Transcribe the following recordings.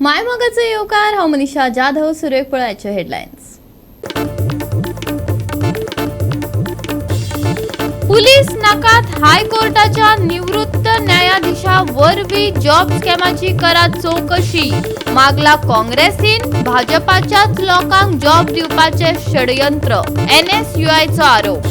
मायमोगाचो येवकार. हांव मनीषा जाधव. सुरवेक पळयाच्यो हेडलायन्स. पुलीस नाकात, हायकोर्टाच्या निवृत्त न्यायाधीशा वरवीं जॉब स्कॅमाची करात चवकशी. मागला काँग्रेसीन भाजपाच्याच लोकांक जॉब दिवपाचे षडयंत्र, एनएसयुआयचो आरोप.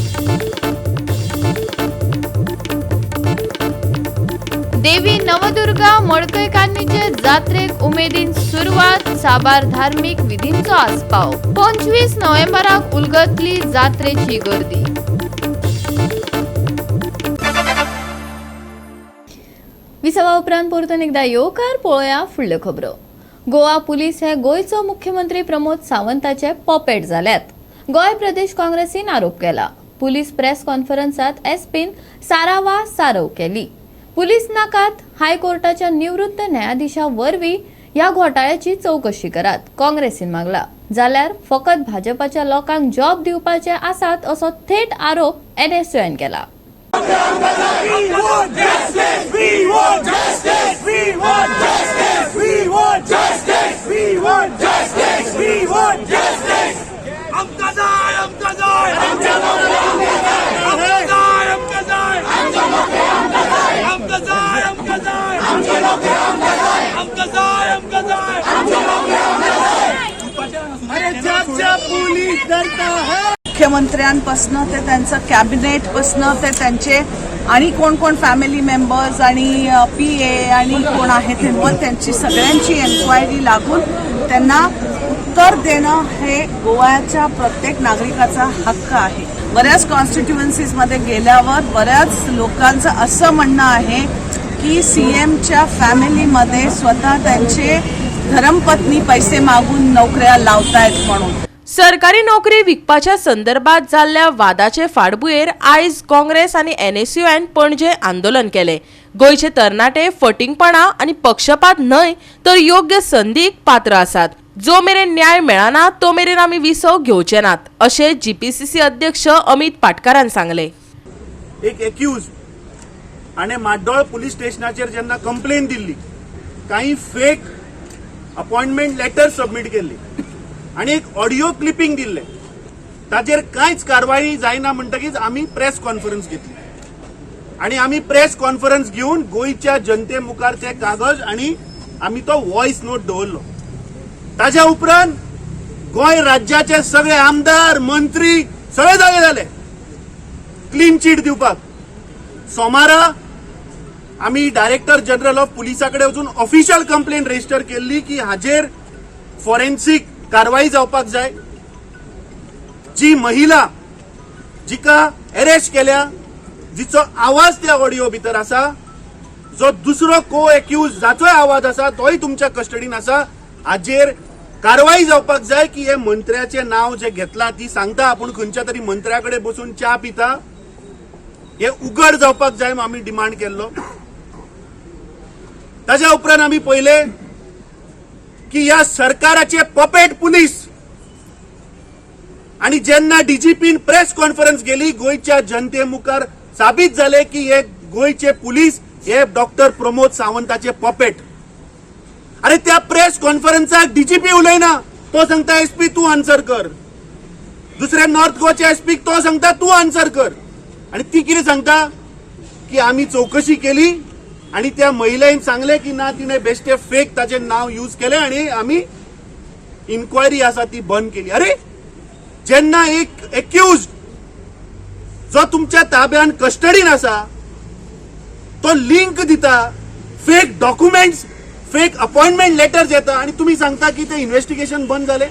देवी नवदुर्गा मडकयकान्नीचे जात्रेक उमेदीन सुरवात. साबार धार्मिक विधींचो आस्पाव. 25 नोव्हेंबराक उलगतली जात्रेची गर्दी. विसवा उपरांत परतून एकदा येवकार. पळोवया फुडल्यो खबरो. गोवा पुलीस हे गोंयचो मुख्यमंत्री प्रमोद सावंताचे पॉपेट जाल्यात, गोंय प्रदेश काँग्रेसीन आरोप केला. पुलीस प्रेस कॉन्फरन्सात एसपीन सारावा सारव केली. पुलीस नाकात, हायकोर्टाच्या निवृत्त न्यायाधीशा वरवीं ह्या घोटाळ्याची चवकशी करात, काँग्रेसीन मागला. जाल्यार फकत भाजपाच्या लोकांक जॉब दिवपाचे आसात असो थेट आरोप एनएसयूआयन केला. We want justice! We want justice! We want justice! We want justice! We want justice! We want justice! आमकां जाय, आमकां जाय, आमकां जाय, आमकां जाय, आमकां जाय, आमकां जाय, आमकां जाय, आमकां जाय. अरे जब जब पुलिस डरता है. मुख्यमंत्र्यांपासनं ते त्यांचं कॅबिनेटपासनं ते त्यांचे आणि कोण कोण फॅमिली मेंबर्स आणि पीए आणि कोण आहेत ते, त्यांची सगळ्यांची एन्क्वायरी लागून त्यांना उत्तर देणं हे गोव्याच्या प्रत्येक नागरिकाचा हक्क आहे. बऱ्याच कॉन्स्टिट्युएन्सीजमध्ये गेल्यावर बऱ्याच लोकांचं असं म्हणणं आहे की सीएमच्या फॅमिलीमध्ये स्वतः त्यांचे धर्मपत्नी पैसे मागून नोकऱ्या लावतायत म्हणून. सरकारी नोकरी विकपाच्या संदर्भात जाल्ल्या वादाचे फाटभुंयेर आयज काँग्रेस आनी एनएसयूआयन पणजे आंदोलन केले. गोंयचे तरणाटे फटींगपणा आनी पक्षपात न्हय तर योग्य संदीक पात्र आसात. जो मेरेन न्याय मेळना तो मेरेन आमी विसव घेवचे नात, अशें जीपीसीसी अध्यक्ष अमित पाटकारान सांगले. एक एक्यूज हाणें म्हाड्डोळ पुलीस स्टेशनाचेर जेन्ना कंप्लेन दिल्ली, काही फेक अपॉइंटमेंट लेटर सबमीट केल्ली आनी एक ऑडिओ क्लिपींग दिल्लें, ताचेर कांयच कारवाई जायना म्हणटकीच आमी प्रेस कॉन्फरन्स घेतली आनी आमी प्रेस कॉन्फरन्स घेवन गोंयच्या जनते मुखार ते कागज आनी आमी तो वॉयस नोट दवरलो. ताज्या उपरांत गोंय राज्याचे सगळे आमदार, मंत्री सगळे जागे जाले क्लीन चीट दिवपाक. सोमारा आमी डायरेक्टर जनरल ऑफ पुलिसा कडेन वचून ऑफिशियल कंप्लेन रजिस्टर केल्ली की हाजेर फॉरेन्सिक कारवाई जावपाक जाय. जी महिला जिका अरेस्ट केल्या, जिचो आवाज त्या ऑडिओ भितर आसा, जो दुसरो को एक्यूज जाचोय आवाज आसा, तोय तुमच्या कस्टडीन आसा, हाजेर कारवाई जावपाक जाय की हे मंत्र्याचें नांव जे घेतलां, ती सांगता आपूण खंयच्या तरी मंत्र्या कडेन बसून च्या पिता, हे उघड जावपाक जाय म्हूण आमी डिमांड केल्लो. ताज्या उपरांत आमी पळयलें की ह्या सरकाराचे पपेट पुलीस आणि जेन्ना डीजीपीन प्रेस कॉन्फरन्स केली, गोंयच्या जनते मुखार साबीत जाले की हे गोंयचे पुलीस हे डॉक्टर प्रमोद सावंताचे पपेट. अरे, त्या प्रेस कॉन्फरन्साक डीजीपी उलयना. तो सांगता, एसपी, तू आन्सर कर. दुसऱ्या नॉर्थ गोवाच्या एसपीक तो सांगता, तू आन्सर कर. आणि ती कितें सांगता की आमी चौकशी केली आणि त्या महिलेन सांगले की ना, तिणे बेश्टे फेक ताचें नाव यूज केलें आणि आमी इन्क्वायरी आसा ती बंद केली. अरे, जेन्ना एक एक्यूज जो तुमच्या ताब्यान कस्टडीन आसा तो लिंक दिता, fake documents, fake appointment letters येता आणि तुम्ही सांगता की ते इन्व्हेस्टिगेशन बंद जाले.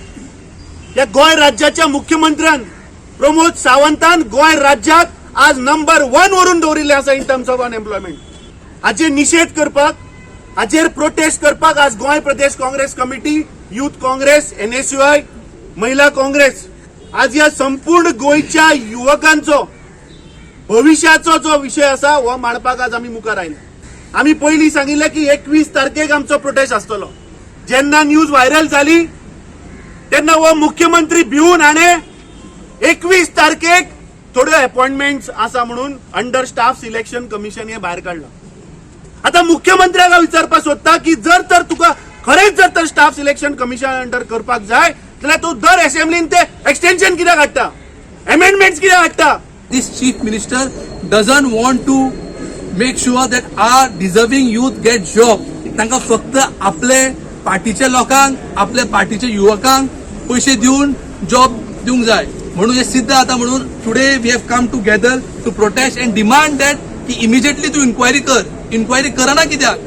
या गोंय राज्याच्या मुख्यमंत्र्यान प्रमोद सावंतान गोंय राज्याक आज नंबर वन वरून दवरिल्लें आसा इन टर्म्स ऑफ अनएम्प्लॉयमेंट. हाचेर निशेध करपाक, हाचेर प्रोटेस्ट करपाक आज Goem Pradesh Congress committee, youth Congress, NSUI, Mahila Congress, आज ह्या संपूर्ण गोंयच्या युवकांचो भविश्याचो जो विशय आसा हो मांडपाक आज आमी मुखार आयले. आमी पयलीं सांगिल्लें की 21 तारखेक आमचो प्रोटेस्ट आसतलो. जेन्ना न्यूज व्हायरल जाली तेन्ना हो मुख्यमंत्री भिवून हाणें 21 तारखेक थोड्यो अपॉइंटमेंट्स आसा म्हणून अंडर स्टाफ सिलेक्शन कमिशन हे भायर काडलां. आता मुख्यमंत्र्याक हांव विचारपाक सोदता की जर तर तुका खरेंच जर तर स्टाफ सिलेक्शन कमिशन अंडर करपाक जाय जाल्यार तूं दर असेंब्लीन ते एक्सटेन्शन कित्याक हाडटा, एमेंडमेंट्स कित्याक हाडटा? This chief minister doesn't want to make sure that our deserving youth get job. तांकां फक्त आपले पार्टीच्या लोकांक, आपल्या पार्टीच्या युवकांक पयशे दिवन जॉब दिवंक जाय म्हणून हे सिद्ध जाता. म्हणून today we have come together to protest and demand that की इमिजिएटली तूं इन्क्वायरी कर. इन्क्वायरी करना कित्याक?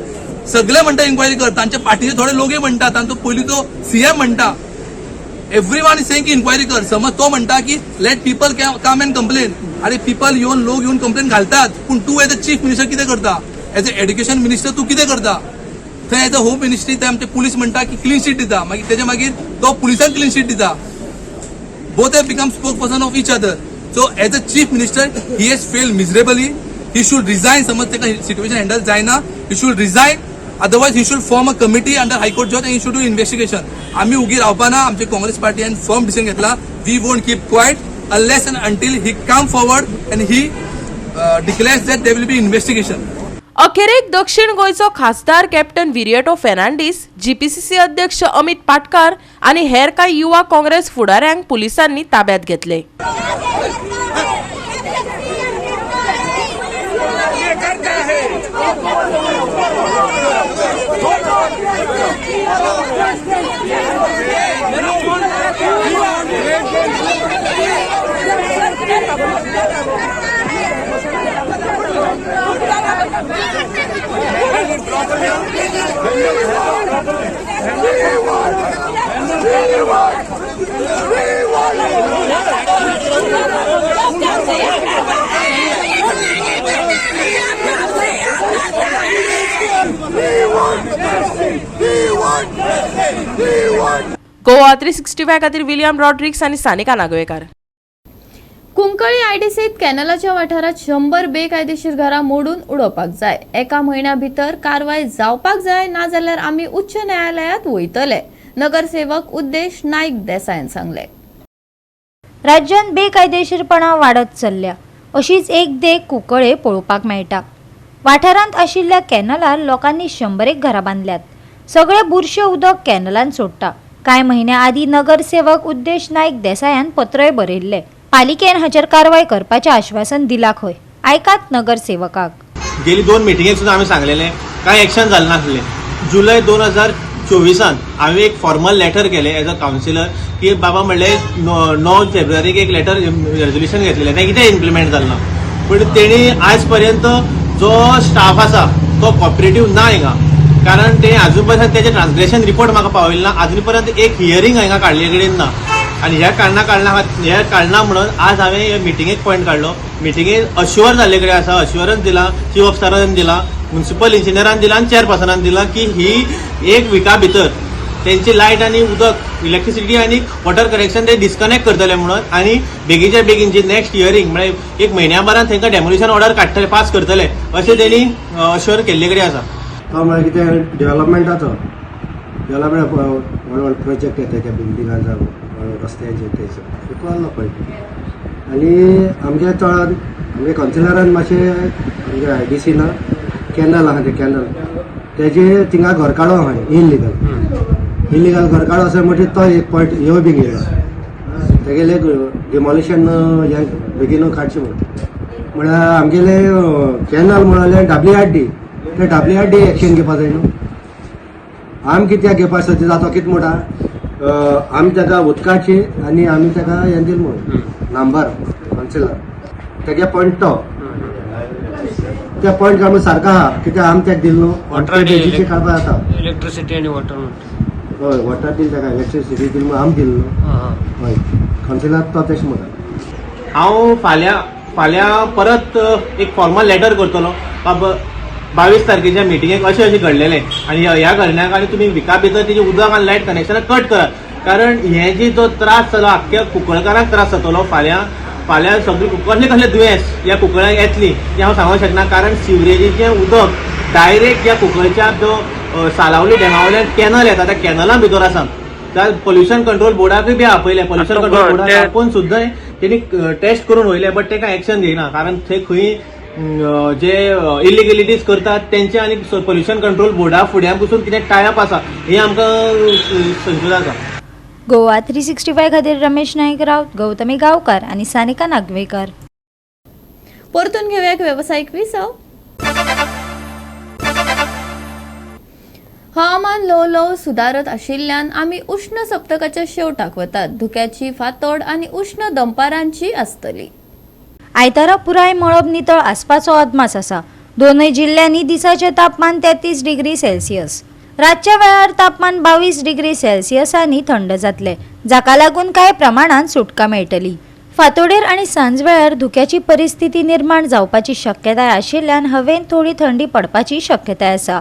सगळे म्हणटा इन्क्वायरी कर. तांच्या पार्टीचे थोडे लोकय म्हणटा, तांचो पयलीं तो सीएम म्हणटा. एवरी वन is saying की इन्क्वायरी कर. समज तो म्हणटा की let people come and complain. आणि पिपल येवन, लोक येवन कंप्लेन घालतात, पूण तूं एज अ चीफ मिनिस्टर कितें करता? एज अ एड्युकेशन मिनिस्टर तूं कितें करता थंय? एज अ होम मिनिस्ट्री थंय आमचे पुलीस म्हणटा की क्लीन शीट दिता, मागीर तेजे मागीर तो पुलिसांक क्लीन शीट दिता. Both have become spokesperson of each other. So as a chief minister, he has failed miserably. He should resign. समज ताका सिच्युएशन हँडल जायना, he should resign. Otherwise, he should form a committee under High Court judge and he should do investigation. आम्ही उगी रावपाना. आमचे Congress पार्टीन firm decision घेतला. We won't keep quiet unless and until he come forward and he declares that there will be investigation. अखेरेक दक्षिण गोंयचो खासदार captain Viriato Fernandes, जीपीसीसी अध्यक्ष अमित पाटकार आनी हेर कांय युवा काँग्रेस फुडाऱ्यांक पुलिसांनी ताब्यात घेतले. ये करता है. गोवा 365 खातीर विलियम रॉड्रिक्स आनी सानिका नागवेकार. कुंकळी आयडीसीत कॅनलाच्या वाठारात 100 बेकायदेशीर घरां मोडून उडोवपाक जाय. एका म्हयन्या भितर कारवाय जावपाक जाय, नाजाल्यार आमी उच्च न्यायालयात वयतले, नगरसेवक उद्देश नाईक देसायान सांगले. राज्यांत बेकायदेशीरपणां वाडत चल्ल्या. अशीच एक देख कुंकळे पळोवपाक मेळटा. वाठारांत आशिल्ल्या कॅनलार लोकांनी शंबरेक घरां बांदल्यात. सगळें बुरशें उदक कॅनलान सोडटा. कांय म्हयन्यां आदीं नगरसेवक उद्देश नायक देसायान पत्रय बरयल्लें. पालिकेन हाचेर कारवाय करपाचें आश्वासन दिलां खंय. आयकात नगरसेवकाक. गेली दोन मिटिंगेक सुद्दां आमी सांगलेलें, कांय एक्शन जालें नासलें. जुलय 2024 हांवें एक फॉर्मल लेटर केलें एज अ कावन्सिलर की बाबा म्हणलें 9 फेब्रुवारीक एक लेटर रेजोल्युशन घेतलेलें, तें कितें इम्प्लिमेंट जालें ना. पूण तेणी आयज पर्यंत जो स्टाफ आसा तो कॉपरेटीव ना हिंगा, कारण ते अजून पर्यंत तेजे ट्रान्सग्रेशन रिपोर्ट म्हाका पावयले ना. अजून पर्यंत एक हियरींग हिंगा काडले कडेन ना. आनी ह्या कारणा म्हणून आज हांवें हे मिटिंगेक पॉयंट काडलो. मिटिंगेक अश्युअर जाल्ले कडेन आसा, अश्युअरन्स दिला, चीफ ऑफिसरान दिला, म्युन्सिपल इंजिनियरान दिला आनी चेअरपर्सनान दिला की ही एक विका भितर तेंची लायट आनी उदक, इलेक्ट्रिसिटी आनी वॉटर कनेक्शन ते डिस्कनेक्ट करतले म्हणून आनी बेगीच्या बेगीन जी नेक्स्ट हियरींग म्हळ्यार एक म्हयन्या भरान तांकां डेमोलिशन ऑर्डर काडटले, पास करतले अशें तेणी अश्युअर केल्ले कडेन आसा. तो म्हळ्यार कितें, डेव्हलपमेंटाचो डेव्हलपमेंट, व्हड व्हड प्रोजेक्ट येता त्या बिल्डिंगां जावं व्हड रस्त्याचे, तेचो तो पळय. आनी आमगे चड आमगे कावन्सिलरान मातशें आमगे आयडीसीन कॅनल आहा, ते कॅनल तेजे थिंगा घर काडो आहा, इलिगल इलिगल घर काडो आसा. म्हणजे तो एक पॉयंट ह्यो बी येयला, तेगेले डिमॉलिशन हें बेगीन काडचें म्हणून. म्हळ्यार आमगेले कॅनल म्हळ्यार डब्ल्यूआरडी, ते डब्ल्यूआरडी एक्शन घेवपा जाय न्हू. आमी कित्याक घेवपा सोदता? तो कितें म्हणटा, आमी ताका उदकाची आनी आमी ताका हें दिलें म्हणून नंबर कावन्सिलर तेगे पॉयंट तो त्या पॉयंट काडून सारको आहा. कित्याक आमी ताका दिल न्हू बेजीचे काडपा जाता. इलेक्ट्रिसिटी आणि वॉटर म्हणटा. हय, वॉटर दिल ताका, इलेक्ट्रिसिटी दिल म्हणून आमी दिल न्हू. हय, कावन्सिलर तो तशें म्हणटा. हांव फाल्यां फाल्यां परत एक फॉर्मल लेटर करतलो, बाबा 22 तारखेच्या मिटिंगेक अशें अशें घडलेलें आनी ह्या घडण्याक आनी तुमी विका भितर तेजें उदक आनी लायट कनेक्शनां कट करात, कारण हे जी जो त्रास जालो आख्ख्या कुंकळकारांक त्रास जातलो. फाल्यां फाल्यां सगळी कसले कसले दुयेंस ह्या कुंकळ्यांक येतली तें हांव सांगूंक शकना, कारण सिवरेजीचें उदक डायरेक्ट ह्या कुंकळच्या जो सालावली डॅमा वयल्यान कॅनल येता त्या कॅनला भितर आसा. त्या पोल्युशन कंट्रोल बोर्डाकूय बी आपयलें. पोल्युशन कंट्रोल बोर्डाक आपोवन सुद्दां तेणी टेस्ट करून वयले, बट ते कांय एक्शन घेयना, कारण थंय खंय जे इलिगलिटीज करतात तेंचे आनी पोल्युशन कंट्रोल बोर्डा फुड्यान पसून कितें टायप आसा हें आमकां संशोध आसा. गोवा 365 खातीर रमेश नाईक राऊत, गौतमी गावकर आनी सानिका नागवेकर. परतून घेवया एक वेवसायीक विसव. हवामान ल्हव ल्हव सुदारत आशिल्ल्यान आमी उश्ण सप्तकाच्या शेवटाक वतात. धुक्याची फातोड आनी उश्ण दनपारांची आसतली. आयतारा पुराय मळब नितळ आसपाचो अदमास आसा. दोनूय जिल्ल्यांनी दिसाचें तापमान 33 डिग्री सेल्सियस, रातच्या वेळार तापमान 22 डिग्री सेल्सियसांनी थंड जातलें, जाका लागून कांय प्रमाणांत सुटका मेळटली. फांतोडेर आनी सांजवेळार धुक्याची परिस्थिती निर्माण जावपाची शक्यताय आशिल्ल्यान हवेंत थोडी थंडी पडपाची शक्यताय आसा.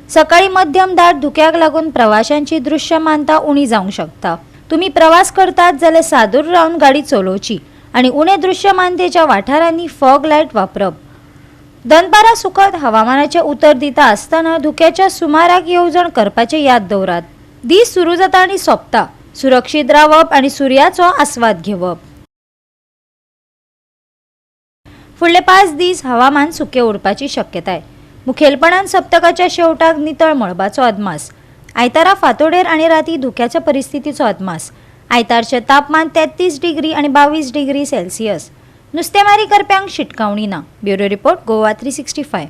सकाळी मध्यम दाट धुक्याक लागून प्रवाशांची दृश्यमानता उणी जावंक शकता. तुमी प्रवास करतात जाल्यार सादूर रावन गाडी चलोवची आनी उणे दृश्यमानतेच्या वाठारांनी फॉग लायट वापरप. दनपारां सुकत हवामानाचें उतर दिता आसतना धुक्याच्या सुमाराक येवजण करपाचें याद दवरात. दीस सुरू जाता आनी सोंपता. सुरक्षीत रावप आनी सुर्याचो आस्वाद घेवप. फुडले 5 दीस हवामान सुकें उरपाची शक्यताय. मुखेलपणान सप्तकाच्या शेवटाक नितळ मळबाचो अदमास. आयतारा फांतोडेर आनी राती धुक्याच्या परिस्थितीचो अदमास. आयतारचें तापमान 33 डिग्री आनी 22 डिग्री सेल्सियस. नुस्तेमारी करप्यांक शिटकावणी ना. Bureau report, Goa 365.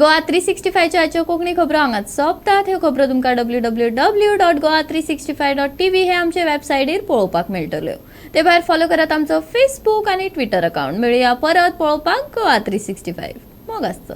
Goa 365च्या आजच्यो Konkani खबरो हांगाच सोंपतात. ह्यो खबरो तुमकां www.goa365.tv हे आमचे वेबसायटीर पळोवपाक मेळटल्यो. ते भायर फॉलो करात आमचो फेसबूक आनी ट्विटर अकाउंट. मेळुया परत पळोवपाक गोवा 365. मोग आसचो.